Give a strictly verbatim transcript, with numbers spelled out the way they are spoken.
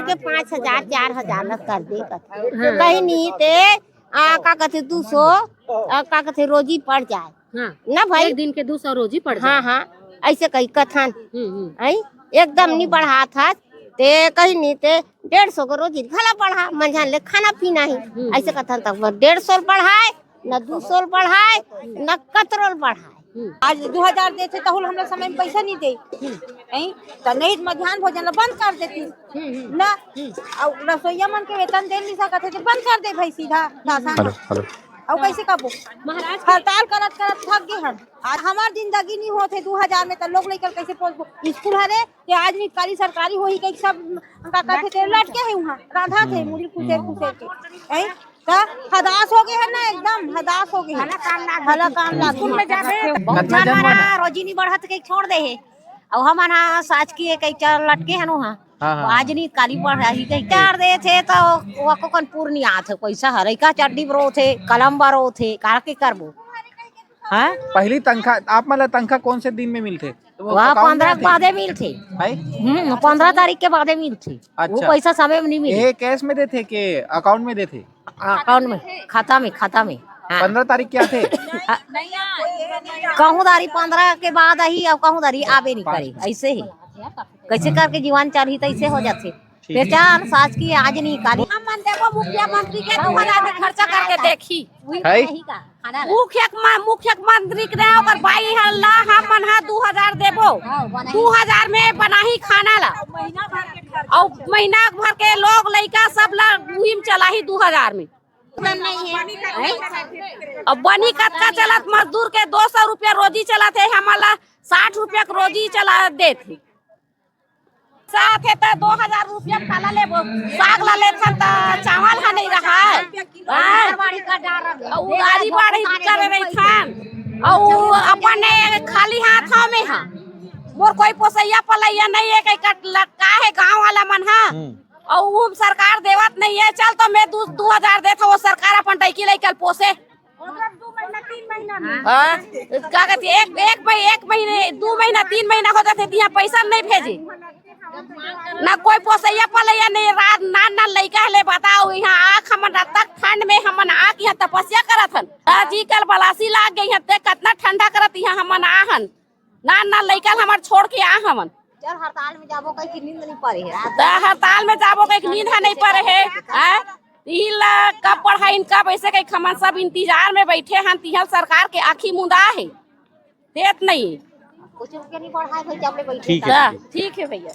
के पाँच हजार, चार हजार ला कर दे कथे। हाँ। कहीं नहीं ते, आ, का कथे, दू सौ, आ, का कथे, रोजी पड़ जाए। हाँ। ना भाई? एक दिन के दू सौ रोजी पड़ जाए। हाँ, हाँ, ऐसे कही कथन। हम्म, हम्म। हैं? एकदम नहीं बढ़ात हस, ते कहीं नहीं ते डेढ़ सौ के रोजी घला बढ़ा, मंझान ले खाना पीना ही। हम्म। ऐसे कथन तक डेढ़ सौ बढ़ाए, न दू सौ बढ़ाए, न कतरोल बढ़ाए। हम्म। आज दू हजार देथे, तहुल हमला समय में पैसा नहीं दे। हम्म। हैं? त नहीं त मध्यान्ह भोजन ला बंद कर देती। हम्म, हम्म। ना? हम्म। अउ रसोईया मन के वेतन दे नहीं सकत हे, त बंद कर दे भाई सीधा राशन। Hello, hello. अउ कैसे करबो? महाराज के हड़ताल करत करत थक गे हन। आज हमार जिंदगी नहीं होथे दू हजार में, त लोग लइका कैसे पोसबो? स्कूल हरे, के आज नहीं काली सरकारी होही कही सब का कहथे ते लटके हे उहाँ, रांधा थे, हम्म। मुड़ी कुचेर हम्म। कुचेर के। हैं? त हदास हो गे हे ना, एकदम हदास हो गे हे। भला काम ना स्कूल में जाबे। बहुत कतना झन मन मन हा रोजी नहीं बढ़त के छोड़ दे हे। अउ हमन हा शासकीय कही चल लटके हन उहाँ। हाँ, हाँ, आज हाँ। नहीं काली बढ़ाही कही कर दे थे त वो को कन पूर नहीं आत हे, पैसा हरे का चड्डी बरो थे, कलम बरो थे, का के करबो? हाँ? पहली तनखा, आप मन ला तनखा कौन से दिन में मिलथे? तो वो वहाँ account में पंद्रह के आथे? बादे मिलथे। भाई? हम्म, पंद्रह तारीख के बादे मिलथे। वो अच्छा। पैसा समय में नहीं मिले। ये cash में देथे के account में देथे? Account में, खाता में, खाता में। हाँ। पंद्रह तारीख के आथे? हाँ। कहूँ दारी पंद्रह के बाद आही अउ कहूँ दारी आबे नहीं करे, ऐसे ही। कैसे करके जीवन चलही, तैसे हो जाथे। ठीक है। पहचान शासकीय आज नहीं काली। हम मन देखो मुख्यमंत्री के दू हजार में खर्चा करके देखी। है? मुख्य म-, मुख्यमंत्री के ने ओकर बाई हल्ला हम मन हा दू हजार देबो। दू हजार में बनाही खाना ला। अउ महीना भर के लोग लइका सब ला मुहिम चलाही दू हजार में। अब बनी कतका चलत, मजदूर के दो सौ रुपया रोजी चलत हे, हमन ला साठ रुपया के रोजी चला देत हे। साथ हे त दो हजार रुपया खाला लेबो, साग ला लेथन त चावल हा नहीं रहा है। हाँ? अउ उधारी बाढ़ी करे रहिथन। अउ अपन खाली हाथ हवे हा। मोर कोई पोसैया पलैया नहीं है, कहीं कट लटका है गाँव वाला मन हा। हम्म। अउ वो सरकार देवत नहीं है, चल तो मैं दू, दू हजार देत हूँ, वो सरकार अपन डैकी लइका ल पोसे। मतलब दू महीना, तीन महीना में। हाँ, का कहती, एक, एक मही-, एक महीने, दू महीना, तीन महीना हो जाथे, तिहाँ पैसा नहीं भेजे। ना कोई पोसैया पलैया नहीं, रात नान नान लइका हले, बताओ, यहाँ आख हमन रात तक ठंड में हमन आख यहाँ तपस्या करत हन। आज ही कल बलासी लाग गई हन, ते कतना ठंडा करत यहाँ हमन आहन। नान नान लइका ल हमर छोड़ के आ हमन। चल हड़ताल में जाबो कहि के नींद नहीं पड़े हे। त हड़ताल में जाबो कहि के नींद ह नहीं पड़े हे। हैं? इही ला कब पढ़ाई, कब ऐसे कहि के हमन सब इंतजार में बैठे हन, तिहल सरकार के आँखी मुंदा हे, देत नहीं। कुछ रुपया नहीं बढ़ाए भाई, जब ले बैठे ठीक है, हैं। ठीक है। ठीक है भैया।